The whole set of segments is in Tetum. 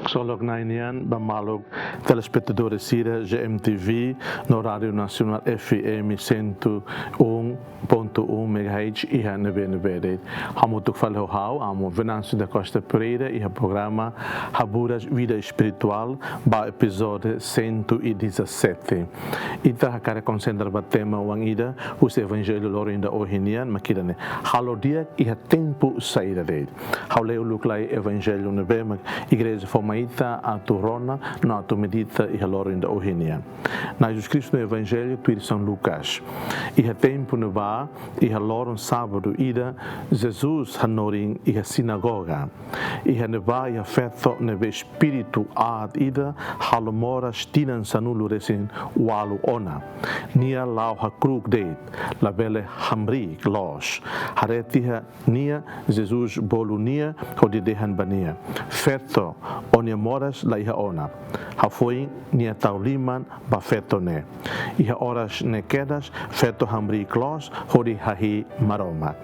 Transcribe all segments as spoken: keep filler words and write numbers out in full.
Ksolok Na'i nian ba maluk telespetadór sira G M T V no Rádiu Nasionál F M cento um ponto um megahertz iha ne'ebé-ne'ebé de'it. Hamutuk fali ho ha'u, Amo Venâncio da Costa Pereira, iha programa Haburas Vida Espiritual, ba epizódiu cento e dezassete. Ita hakarak konsentra ba tema oan ida husi Evanjellu loron ida ohin nian, mak ida-ne'e: Halo di'ak iha tempu saida de'it. Ha'u lee uluk lai Evanjellu ne'ebé mak Igreja fó mai ita atu rona no atu medita iha loron ida ohin nian. Na'i Jesus Kristu nia Evanjellu tuir São Lucas. Iha tempu ne'ebá, iha loron sábadu ida, Jesus hanorin iha sinagoga. Iha ne'ebá iha feto ne'ebé espíritu aat ida halo moras tinan sanulu-resin-ualu ona. Nia la'o hakru'uk de'it, labele hamriik loos. Haree tiha nia, Jesus bolu nia hodi dehan ba nia: Feto, ó-nia moras la iha ona. Hafoin nia tau liman ba feto ne'e. Iha oras ne'e kedas, feto hamriik loos hodi hahi'i Maromak.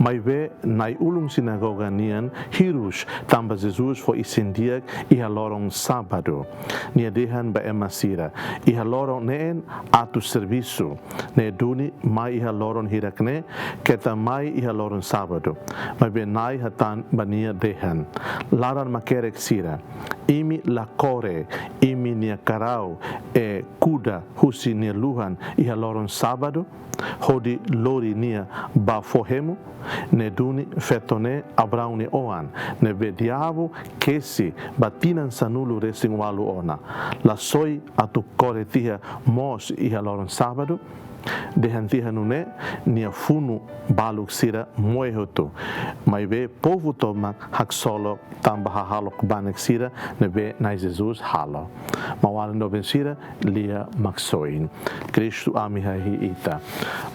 Maibé na'i-ulun sinagoga nian hirus tanba Jesus fó isin-di'ak iha loron sábadu. Nia dehan ba ema sira: Iha loron ne'e atu servisu. Ne'e duni mai iha loron hirak-ne'e, keta mai iha loron sábadu. Maibé na'i hatán ba nia dehan: Laran makerek sira, imi la kore imi-nia karau, eh, kuda husi nia luhan iha loron sábadu, hodi lori nia ba fó hemu? Ne'e duni feto ne'e Abraão nia oan, ne'ebé diabu kesi ba tinan sanulu-resin-ualu ona. La soi atu kore tiha mós iha loron sábadu? Dehan tiha nune'e, nia funu baluk sira moe hotu. Maibé povu tomak haksolok tanba hahalok banek sira ne'ebé na'i Jesus halo. Maun-alin doben sira, lia Maksoin. Kristu ami hahi'i ita.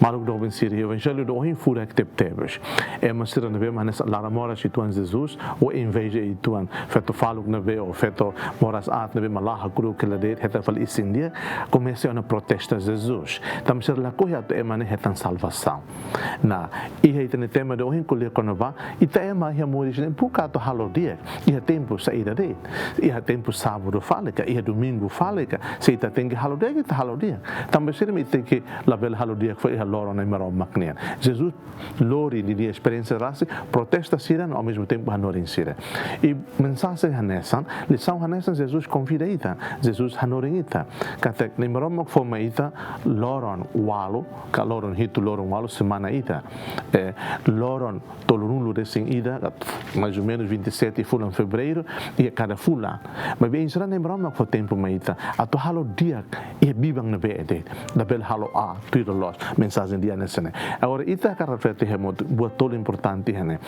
Maluk doben sira, Evanjellu ida ohin furak tebetebes. Ema sira ne'ebé mak hanesan laran moras uitoan Jesus, ou inveja uitoan, feto faluk ne'ebé, ou feto moras aat ne'ebé mak la'o hakru'uk hela de'it, hetan fali isin-di'ak, komesa ona protesta Jesus. Tanba sira lakohi atu ema ne'e hetan salvasaun. Nah, iha ita-nia tema ida ohin ko'alia kona-ba, ita ema iha moris ne'e buka atu halo di'ak iha tempu saida de'it. Iha tempu sábadu fali ka, iha domingu fali ka, se ita tenke halo di'ak, ita halo di'ak. Tanba sira mak ita tenke labele halo di'ak fali iha loron Na'i Maromak nian. Jesus lori ninia esperiénsia rasik, protesta sira no ao mesmo tempo hanorin sira. I mensajen hanesan, lisaun hanesan Jesus konvida ita, Jesus hanorin ita. Katak Na'i Maromak fó mai ita loron ualu, ka loron hitu, loron ualu semana ida. Eh, loron tolunulu-resin-ida, mais ou menos vinte e sete fulan Fevereiru, iha kada fulan. Maibé oinsá Na'i Maromak fó tempu mai ita atu halo di'ak iha biban ne'ebé de'it. Labele halo aat, tuir loloos. Mensajen di'ak hanesan ne'e. Agora, ita hakarak reflete hamutuk buat tolu importante iha ne'e.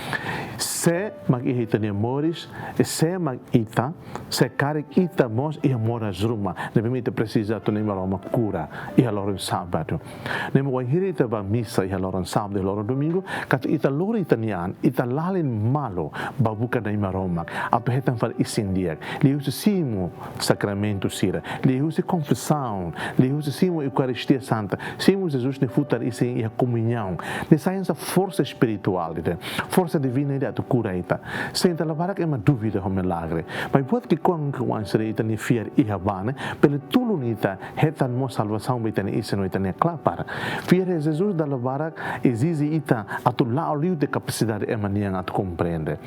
Sé mak iha ita-nia moris, sé mak ita, se karik ita mós iha moras ruma ne'ebé mak ita presiza atu Na'i Maromak kura iha loron sábadu. Ne'e mak wainhira ita bá misa iha loron sábadu, iha loron domingu, katak ita lori ita-nia an, ita lalin malu ba buka Na'i Maromak atu hetan fali isin-di'ak, liuhusi simu sakramentu sira, liuhusi konfesaun, liuhusi simu Eukaristia Santa, simu Jesus nia futar isin iha komuñaun. Ne'e sai hanesan forsa espirituál ida, forsa divina ida atu kura ita. Senta, la barak ema dúvida ho milagre. Maibé buat ki'ikoan-ki'ikoan sira ita-nia fiar iha bá ne'e, bele tulun ita hetan mós salvasaun ba ita-nia isin no ita-nia klapar. Fiar iha Jesus dala barak ezije ita atu la'o liu de kapasidade ema nian atu komprende.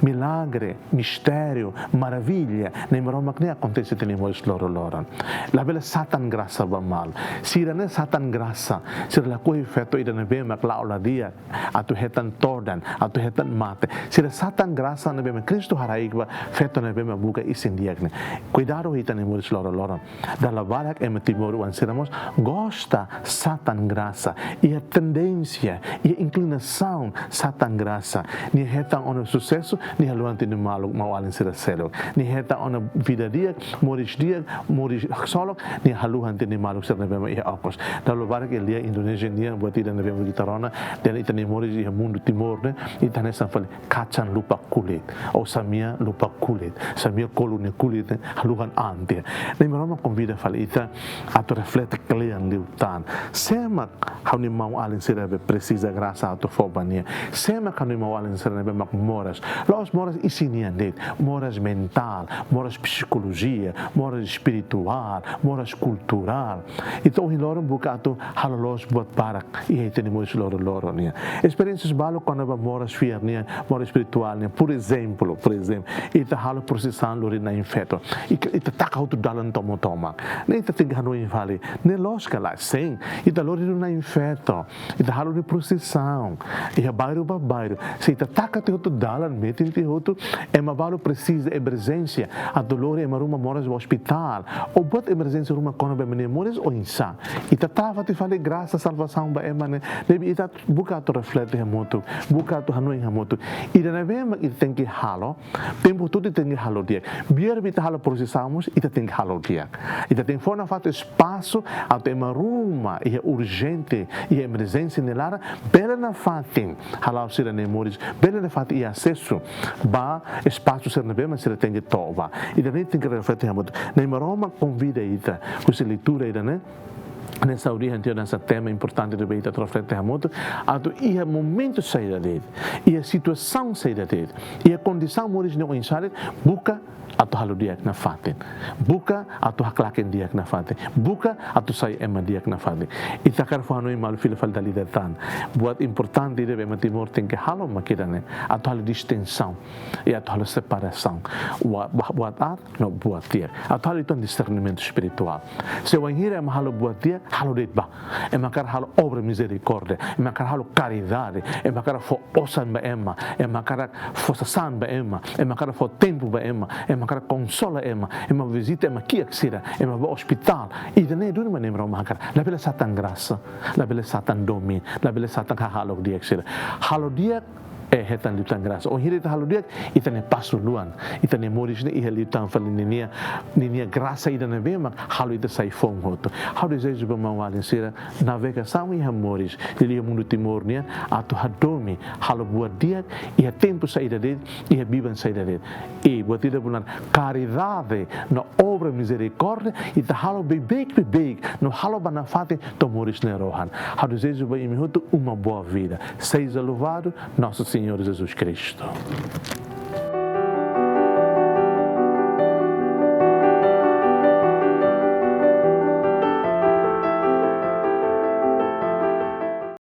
Milagre, mistériu, maravilla Na'i Maromak nian akontese iha ita-nia moris loroloron. Labele Satan grasa ba malu. Sira ne'e Satan grasa. Sira lakohi feto ida ne'ebé mak la'o la di'ak atu hetan todan, atu hetan mate. Sira Satan grasa ne'ebé mak Kristu haraik ba feto ne'ebé mak buka isin-di'ak ne'e. Kuidadu ita-nia moris loroloron. Dala barak ema timoroan sira mós gosta Satan grasa. Iha tendénsia, iha inklinasaun Satan grasa. Nia hetan ona susesu, nia haluha tiha nia maluk maun-alin sira seluk. Nia hetan ona vida di'ak, moris di'ak, moris haksolok, nia haluha tiha nia maluk sira ne'ebé mak iha okos. Dala barak ita lee Indonézia nian buat ida ne'ebé mak ita rona, dehan ita-nia moris iha mundu Timor ne'e, ita hanesan fali kacang lupa kulit, ou samea lupa kulit, samea kolu nia kulit ne'e haluha an tiha. Na'i Maromak konvida fali ita atu reflete kle'an liután, Sé mak ha'u-nia maun-alin sira ne'ebé presiza grasa atu fó ba nia? Sé mak ha'u-nia maun-alin sira ne'ebé mak moras? La'ós moras isin nian de'it, moras mentál, moras psikolojia, moras espirituál, moras kulturál. Entaun ohin loron buka atu halo loos buat barak iha ita-nia moris loroloron nian. Esperiénsia balu kona-ba moras fiar nian, moras espirituál nian. Porezemplu, porezemplu, ita halo prosisaun lori Na'in Feto. Ita, ita taka hotu dalan tomak-tomak. Ne'e ita tenke hanoin fali. Ne'e loos ka lae? Sin. Ita lori duni Na'in Feto. Ita halo duni prosisaun iha bairru ba bairru. Se ita taka tiha hotu dalan, metin tiha hotu, ema balu presiza emerjénsia atu lori ema ruma moras ba ospitál, ou buat emerjénsia ruma kona-ba ema nia moris oinsá. Ita tau fali grasa salvasaun ba ema ne'e. Ne'ebé ita buka atu reflete hamutuk, buka atu hanoin hamutuk. Ida ne'ebé mak ita tenke halo, tempu hotu ita tenke halo di'ak. Biar ita halo prosisaun mós, ita tenke halo di'ak. Ita tenke fó nafatin espasu atu ema ruma iha urjente, iha emerjénsia nia laran, bele nafatin hala'o sira-nia moris, bele nafatin iha asesu ba espasu sira ne'ebé mak sira tenke to'o ba. Ida-ne'e tenke reflete hamutuk. Na'i Maromak konvida ita husi leitura ida-ne'e, ne'e saida, entaun hanesan tema importante ne'ebé ita atu reflete hamutuk, atu iha momentu saida de'it, iha situasaun saida de'it, iha kondisaun moris ne'e oinsá de'it, buka atu halo di'ak nafatin. Buka atu haklaken di'ak nafatin. Buka atu sai ema di'ak nafatin. Ita hakarak fó hanoin malu fila fali dala ida tan. Buat importante ida ne'ebé ema Timor tenke halo mak ida-ne'e. Atu halo distinsaun. I atu halo separasaun. Wa-, wa-, buat aat no buat di'ak. Atu halo entaun disernimentu espirituál. Se wainhira ema halo buat di'ak, halo de'it bá. Ema hakarak halo obra mizerikórdia, ema hakarak halo karidade, ema hakarak fó osan ba ema, ema hakarak fó sasán ba ema, ema hakarak fó tempu ba ema, ema hakarak konsola ema, ema vizita ema kiak sira, ema bá ospitál. Ida-ne'e duni mak Na'i Maromak hakarak. Labele satan grasa, labele satan domin, labele satan hahalok di'ak sira. Halo di'ak, eh, hetan liután grasa. Wainhira ita halo di'ak, ita-nia pasu luan, ita-nia moris ne'e iha liután fali ninia, ninia grasa ida ne'ebé mak halo ita sai foun hotu. Ha'u dezeja ba maun-alin sira navegasaun iha moris, liuliu iha mundu Timor nian, atu hadomi, halo buat di'ak iha tempu saida de'it, iha biban saida de'it. I buat ida benar, karidade no obra mizerikórdia, ita halo beibeik, beibeik, no halo bá nafatin to'o moris ne'e rohan. Ha'u dezeja ba imi hotu uma boa vida. Seja louvado Nosso Senhor Jesus Cristo.